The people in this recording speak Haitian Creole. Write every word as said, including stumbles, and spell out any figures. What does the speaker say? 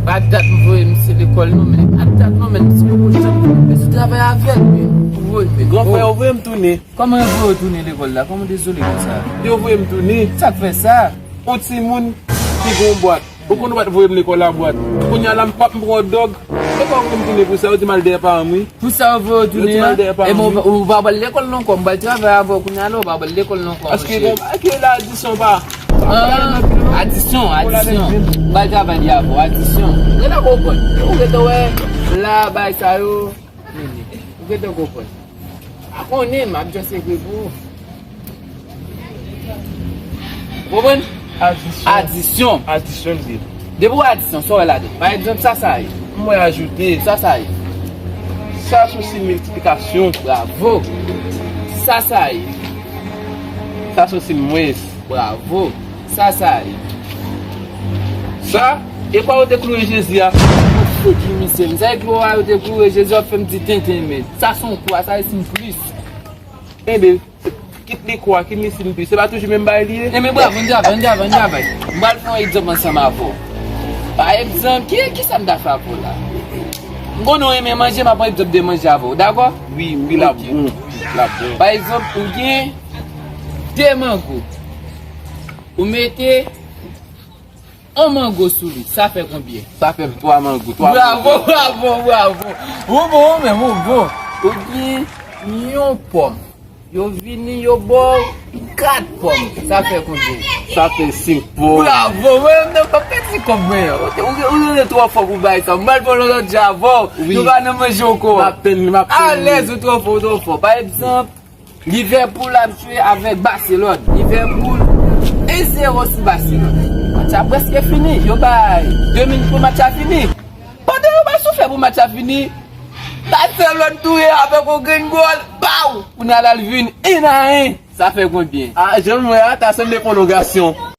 Pa dat m voye misye lekòl non, men pa dat non, men misye poko janm bezwen travay avè l, men. Woy, men. Gran frè, yo voye m tounen. Kòman yo voye w tounen lekòl la? Kòman w dezole konsa? Yo voye m tounen. Sa k fè sa? Yon timoun ki gen yon bwat. Ou konn ou pa t voye m lekòl a bwat. Kounye a la m p ap m pran dòg. E pa ou voye m tounen pou sa, yo di m al dèyè paran m wi. Pou sa yo voye w tounen an? Yo di m al dèyè paran m wi. Ebyen ou pa pral lekòl non ankò, m pral travay avè w kounye a la, ou pa pral lekòl non ankò. Paske gen yon bagay ki rele adisyon pa. Ah, adisyon, adisyon. M pral travay avè w, adisyon. Ou gentan konprann. Ou gentan wè la, bagay sa yo. Ou gentan konprann. A konnen, m ap just ekri pou ou. Ou konprann? Adisyon. Adisyon. Adisyon li ye. Depi w adisyon, sa w wè ladan? Pa egzanp, sa sa ye? M wè ajoute. Sa sa ye? Sa se yon siy miltiplikasyon. Bravo. Sa sa ye? Sa se yon siy mwens. Bravo. Sa sa ye? Sa, e kwa yo te kloure Jezi a? Figi misye, m sa e kwa yo te kloure Jezi, w ap fè m di tenten, men. Sa se yon kwa, sa se siy plis. Enben, kit li kwa, kit li siy plis. Se pa toujou menm bagay li ye? Enben, bravo, ann travay, ann travay, ann travay. M pral fè yon egzanp ansanm avè w. Pa egzanp, ki, ki sa m ta fè avè w la? M konnen w renmen manje, m ap pran egzanp de manje avè w, dakò? Wi, wi, l ap bon. L ap bon. Pa egzanp, ou gen de mango. Ou mete yon mango sou li, sa fè konbyen? Sa fè twa mango, twa mango. Bravo, bravo, bravo. Ou bon, ou menm, ou bon. Ou gen yon pòm. Yo vini, yo ba w kat pòm. Sa fè konbyen? Sa fè senk pòm. Bravo, mwen menm nan pa pèdi kòb mwen an. Ou te, ou, ou te twò fò pou bay sa. M pral fè yon lòt jan avè w. Wi. Nou pa nan manje ankò. M ap tann li, m ap tann li. Alèz, ou twò fò, ou twò fò. Pa egzanp, Liverpool ap jwe avèk Barcelone. Liverpool, en zewo sou Barcelone. Match la prèske fini. Yo bay de minit pou match la fini. Pandan yo bay souflè pou match la fini, Barcelone touye avèk yon grenn gòl. Paw! Kounye a la l vin en a en. Sa fè konbyen? Ah, jan m wè a, ta sanble pwolongasyon.